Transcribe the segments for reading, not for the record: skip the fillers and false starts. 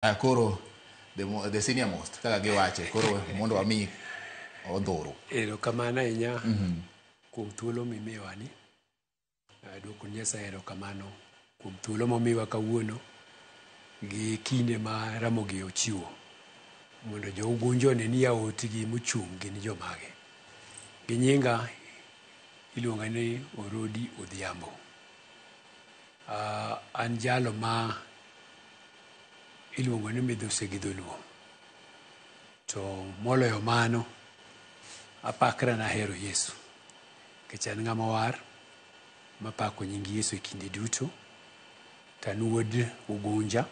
Koro the senior most kaka giwache koro mondo wami odhuru. Erokamano ahinya kuom thuolo mimiwani. Aduoko Nyasaye erokamano kuom thuolo momiwa kawuono gi kinde ma Ramogi ochiwo mondo jo Ugunja one ni yaotgi mochung' gin jomage. Gi nyinga iluonga ni Orodi Odhiambo. An jalo ma iluongo ni midhusi gi dholuo. To moloyo mano, apakra nahero Yesu. Nikech an ng'ama war, mapako nying Yesu e kinde duto. To an wuod Ugunja,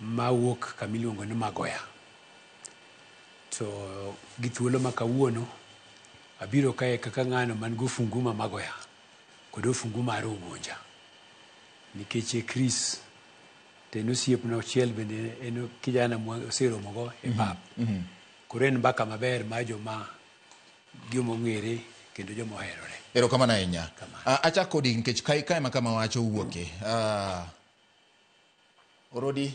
mawuok kama iluongo ni Magoya. To gi thuolo ma kawuono, abiro kae kaka ng'ano man gi ofungu ma Magoya, kod ofungu mar Ugunja. Nikech Chris to en osiepna achiel bende en kijana mwaseromo go e pap. Koro en mbaka maber mar joma joma ong'ere kendo joma oherore. Erokamano ahinya. Achak kodi nikech kae ema kama wach owuoke. Orodi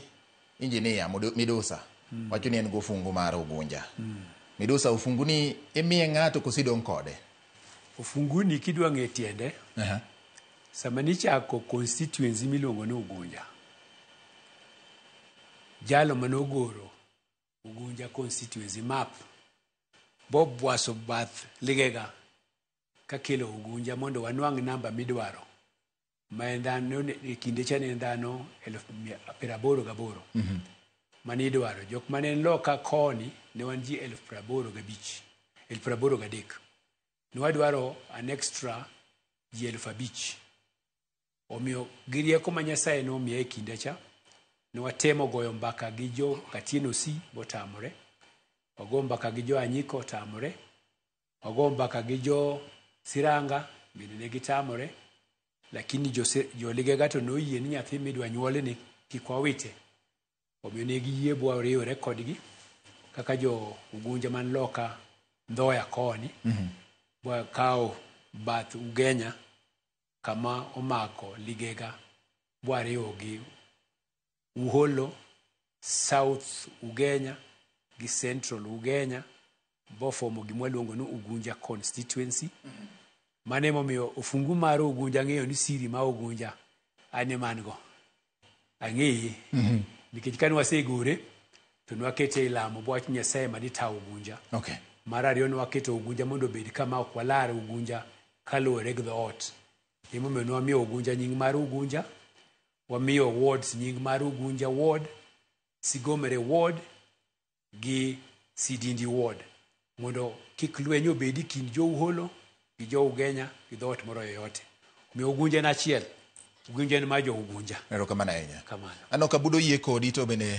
engineer Midusa wacho ni en gi ofungu mar Ugunja. Midusa, ofungu ni imiye ng'ato koso idong' kode? Ofunguni kidwa ng'e tiende, sama nichako constituency miluongo ni Ugunja, jalo manogoro Ugunja constituency map bobwaso bath ligega kakelo Ugunja mondo wanwang' namba midwaro ma en dhano e kinde cha ne en dhano 88,000 manidwaro. Jok mane en loka koni ne wan ji 85,000, 83,000. Ne wadwaro an extra ji 5,000. Omiyo gi rieko ma Nyasaye nomiya e kinde cha, ne watemo goyo mbaka gi jo Katieno C botamore. Wago mbaka gi jo Anyiko otamore. Wago mbaka gi jo Siranga bende ne gitamore. Lakini jo Ligega to noyie ni nyathi midwa nyuolni kik wawite. Omiyo ne giyie bwariwore kodgi kaka jo Ugunja man loka Ndhoya koni. Bwakawo bath Ugenya kama omako Ligega bwariwo gi Uholo, South Ugenya gi Central Ugenya bofomo gima waluongo ni Ugunja constituency. Mano emomiyo ofungu mar Ugunja ang'eyo ni siri ma Ugunja an ema an go. Ang'eye. Nikech kane wasegore to nwakete e lamo bwach Nyasaye ma dita Ugunja. Mar ariyo nwaketo Ugunja mondo obed kama ok walar Ugunja kaluwore gi dhoot. Emomiyo nwamiyo Ugunja nying mar Ugunja, wamiyo wards nying mar Ugunja ward, Sigomere ward gi Sidindi ward mondo kik lweny obedi kind jo Uholo gi jo Ugenya gi dhoot moro yoyote. Omiyo Ugunja en achiel. Ugunja en mar jo Ugunja. Erokamano ahinya. Kamano. Aneno ka Budo yie kodi to bende